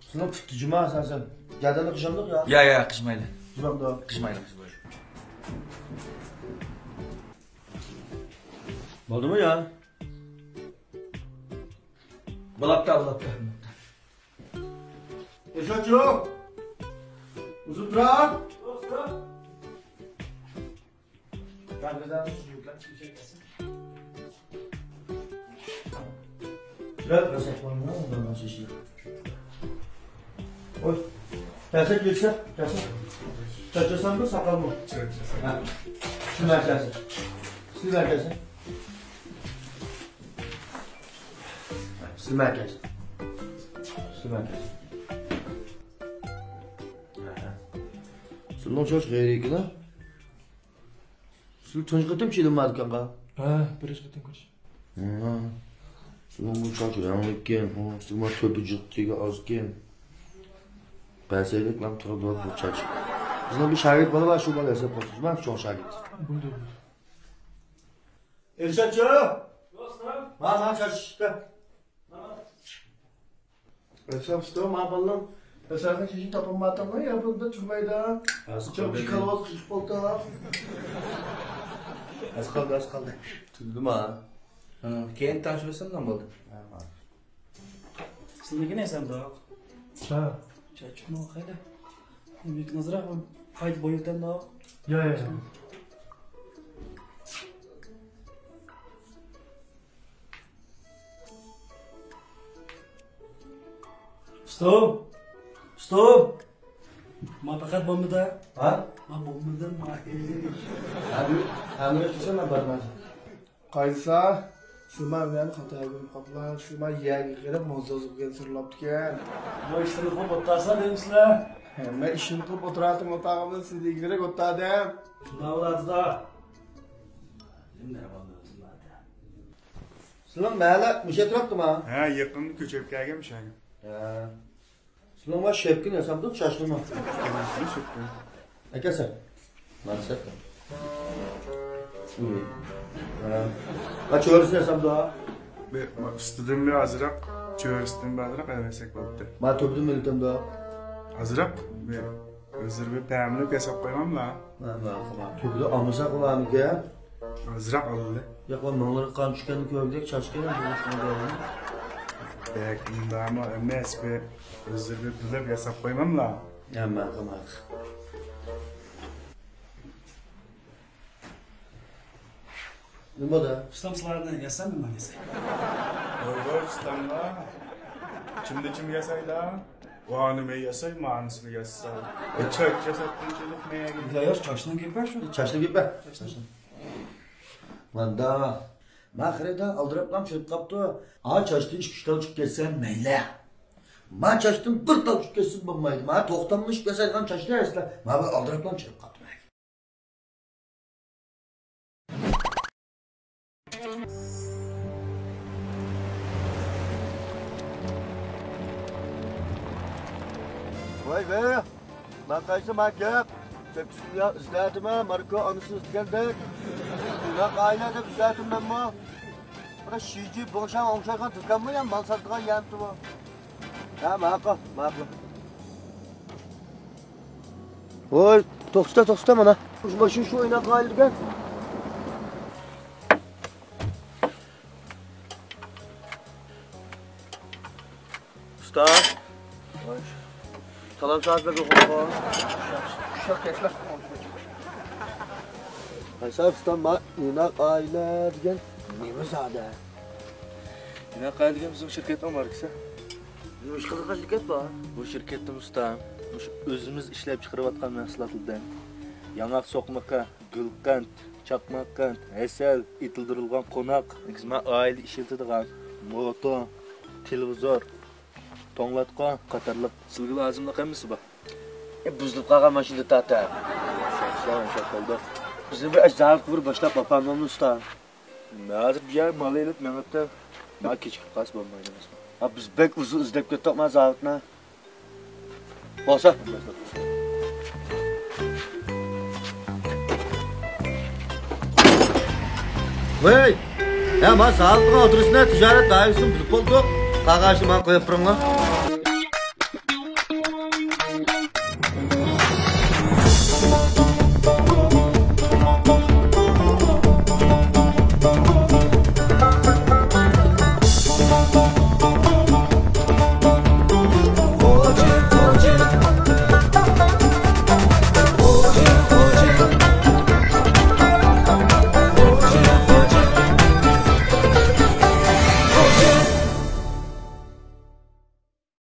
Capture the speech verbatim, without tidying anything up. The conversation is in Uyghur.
سېنىڭ پۇتى جۇما سەن، سەن. گەدەننى قىشامدۇق يا؟ يا، يا، قىشمايلى. جۇمامدۇ؟ قىشمايلى، قىشمايلى. بولدىمۇ يا؟ بولاپتۇ، بولاپتۇ. ئېشاتچۇ! ئۇزۇن تۇرا! قوي. كەلسە، كەلسە، كەلسە. چاچاسانمۇ، ساقالمۇ؟ ھە. شۇ مەركەزى. شۇ مەركەزى. شۇ مەركەزى. شۇ مەركەزى. ھە. سىلىنىڭ چاچ غەيرىي ئىكەن-ھە؟ سىز تۇنجى قېتىم چېلىنما دۇكانغا؟ ھە، بىرىنچى قېتىم كۆرۈش. ھە. سىزنىڭ بۇ چاچ رەڭلىككەن، ھە، سىزنىڭ تۆپە جىقتىگە ئازكەن. بەسەيلىك بىلەن تۇرىدۇ بۇ چاچ. بىزنىڭ بىر شاگىرت بالا بار، شۇ بالا ياساپ قويسىڭىز، مەن چوڭ شاگىرت. بولدى، بولدى. ئىرشادچى! مانا، مانا چاچ چىقتى. ئەسەپ ئۇستا، ما بالىنىڭ ئەسەپنىڭ چېچىنى تاپالمايتتىڭمۇ؟ يا بۇندا تۈگمەيدۇ. چوڭ چىقالىۋاز قىزىق بولدى. ئاز قالدى، ئاز قالدى. تۈگدىما؟ ھە، كېيىن تاڭشىۋەتسەم نېمە بولدى؟ سىزنىڭكى نەرسەمدۇ؟ ھە. چاچۇقمۇ قايدا؟ نېمىكىن ئازراق قايتا بويىتامدۇ؟ يا، يا، يا. ئۇستا! ئۇستا! ما پەقەت بولمىدى. ھە؟ ما بولمىدى، ما. ھە، بۇ، ھە، بۇ، شۇ، ما بارمايدۇ. قايسا؟ سىلما مەن خاتا كۆرۈپ قاپلا، سىلما يەرگە قېرىپ موزدوز بولغان سىرلاپتىكەن. بۇ ئىشلارنى قىلىپ ئولتۇرسا دەيمىسىلەر؟ ھە، مەن ئىشىمنى قىلىپ ئولتۇراتتىم، ئولتۇرغاندا سىز دېگەندەك ئولتۇردىم. شۇنداق بولاتىدا. سىلىڭ مەھەللە مۇشۇ ئەتراپتىما؟ ھە، يېقىندا كۆچۈپ كەلگەن مۇشۇ يەرگە. ھە. سىلىڭ مانا شەپكىنى ياسامدۇق، چاچنىمۇ؟ شەپكىنى. ئەكەلسەن. مانا شەپكىنى. ھە. ھە، چۆرىسىنى ياسامدۇ؟ بىر، ما، ئۈستىدىن بىر ئازراق، چۆرىسىدىن بىر ئازراق ئەۋەتسەك بوپتۇ. مانا تۆپىدىن ئېلىتامدۇ؟ ئازراق، بىر، ئۆزلىرى بىر پەملەپ ياساپ قويغانلا. مانا، مانا، مانا. تۆپىدە ئالمىساق بولامىكەن؟ ئازراق ئالدى. ياق، ماڭلىرى قان چۈشكەننى كۆرگۈدەك چاچكەن بۇ ئىشنى. بەك ئۇنداقمۇ ئەمەس، بىر ئۆزلىرى بىلىپ ياساپ قويماملا. ھە، ماقۇل، ماقۇل. نېمە بولدى؟ ئۇستام سىلەرنى ياسايمۇ مەن ياساي؟ ۋاي ۋاي، ئۇستاملا. چىمدە چىم ياسايلا. ۋانىمۇ ياساي، مانىسىنى ياساي. ئە، چاچ ياساتقۇنچىلىق نەگە؟ يا، يا، چاچنىڭ گېپى شۇ. چاچنىڭ گېپى. چاچنىڭ. ماندا. ما خېرىدار ئالدىراپلا چۈشۈپ قاپتۇ. ئا، چاچتىن ئىككى، ئۈچ تال چۈشۈپ كەتسە مەيلى. ما چاچتىن بىر تال چۈشۈپ كەتسە بولمايدۇ. ما توختاملىشىپ ياسايدىغان چاچلار ئەسلى. ما بىر ئالدىراپلا چۈشۈپ قاپتۇ. ۋاي ۋاي، ما قايسى ما گەپ؟ تېكىستنى ئىزدەتىمەن، ماركا ئانىسىنى ئىزدىگەندەك. ئىناق ئائىلە دەپ ئىزدەتىمەنمۇ؟ بۇ شىجى بوڭشاڭ ئوڭشايدىغان دۇكانمۇ يا مال ساتىدىغان يەرمىتىۋۇ؟ ھە، ماقۇل، ماقۇل. ۋوي، توختا، توختا، مانا. شۇ ماشىنا شۇ ئىناق ئائىلىدىكەن. ئۇستا. سالام سائەت بەردى، خوش. ئۇششاق كەچمە. قايسى ئۇستا، ما ئىناق ئائىلە دېگەن نېمە زادى؟ ئىناق ئائىلە دېگەن بىزنىڭ شىركەتنىڭ ماركىسى. نېمە ئىش قىلىدىغان شىركەت بۇ؟ بۇ شىركەتتە ئۇستا، مۇشۇ ئۆزىمىز ئىشلەپ چىقىرىۋاتقان مەھسۇلاتلاردىن ياڭاق سوقمىقى، گۈلقەنت، چاقماق قەنت، ھەسەل، ئېتىلدۈرۈلگەن قوناق، نېگىزى مانا ئائىلە ئىشلىتىدىغان موتور، تېلېۋىزور، توڭلاتقۇ قاتارلىق سىلىگە لازىملىق ھەممىسى بار. ئە، بۇزۇلۇپ قالغان ماشىنا تارتا. بىزنى بىر زاۋۇتقا بىر باشلاپ باپامدۇ ئۇستا؟ ھازىر بۇ يەر مال ئېلىپ مېڭىپتۇ. مانا كېچىكىپ قالسا بولمايدۇ ئەمەسمۇ؟ ھە، بىز بەك ئۇزۇن ئىزدەپ كەتتۇق مانا زاۋۇتنى. بولسا. ۋەي! ھە، مانا زاۋۇتنىڭ ئادرېسىنى تىجارەت دائىرىسىدىن بىلىپ بولدۇق. قەغەزنى ماڭا قويۇپ بېرىڭلار.